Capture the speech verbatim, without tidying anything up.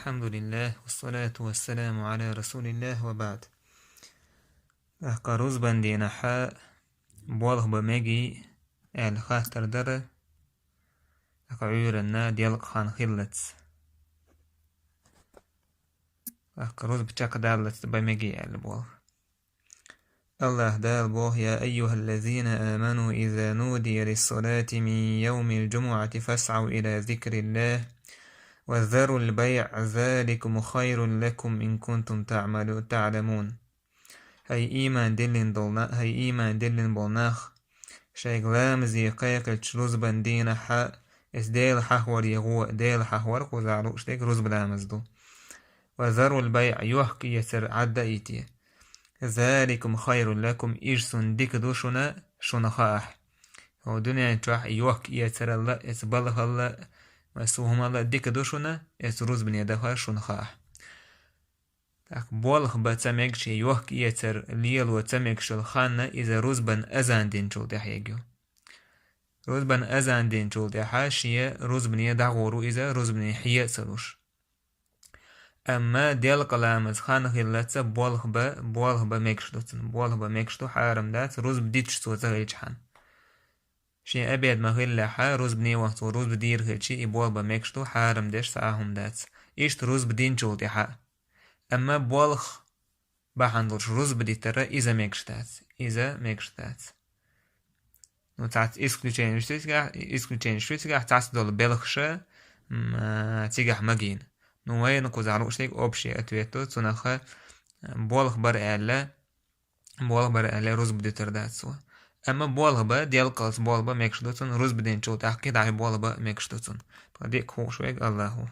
الحمد لله والصلاة والسلام على رسول الله وبعد. ТӀаккха рузбан дийнахьа болх бан мегий аьлла хаттар дар, тӀаккха Ӏуьйранна делкъа хан хиллалц. ТӀаккха рузба чакхдаллалц бан мегий аьлла болх. АллахӀ Дала боху: يا أيها الذين آمنوا إذا نودي للصلاة من يوم الجمعة فاسعوا إلى ذكر الله وذروا البيع ذلكم خير لكم إن كنتم تعملو-, تعلمون. ХӀай ийман диллина долу на-, хӀай ийман диллина болу нах, шайга ламазе кхайкхича рузбан дийнахьа, эс Дела хьахаваре гӀо, Дела хьахавар кхузахь лууш дерг рузба ламаз ду. وذروا البيع, йохка-эцар Ӏадда а йите. ذلكم خير لكم, иза цунна дика ду шуна, шуна хаахь. ХӀо дуьнен чохь йохка-эцаралла, эца балхалла, масса хӀумалла дика ду шуна, эца рузбане дахар шуна хаахь. ТӀаккха болх бан ца мегаш, йохка-эцар лело ца мегаш йолу хан иза рузбан азан динчул тӀаьхьа егайо. Рузбан азан динчул тӀаьхьа шен рузбане дӀагӀур ву иза, рузбане хье а ца луш. Амма делкъа ламаз хан хиллалц болх бан, болх бан мегаш ду цунна, болх бан мегаш ду, хьарам дац, рузба диташ цо ца хилчахьана. Шен обед ма хиллехьа, рузбане вахана цо рузба дийр хилча, и болх бан мегаш ду, хьарам деш цхьа а хӀума дац. Иштта рузба динчул тӀаьхьа. Амма болх бахьана долуш рузба дитар иза мегаш дац. Иза мегаш дац. Ну, цхьацца исключение шу цигахь, исключение шу цигахь, цхьацца долу белхаша, м, а, цигахь магийна. Ну, вайна кхузахь лууш дерг общий ответ ду, цунах, а, болх бар аьлла, болх бар аьлла рузба дитар дац цо. Амма болх бан, делкъалц болх бан мегаш ду цунна, рузба динчул тӀаьхьа кхидӀа болх бан мегаш ду цунна. Тхан дика хууш верг АллахӀ ву.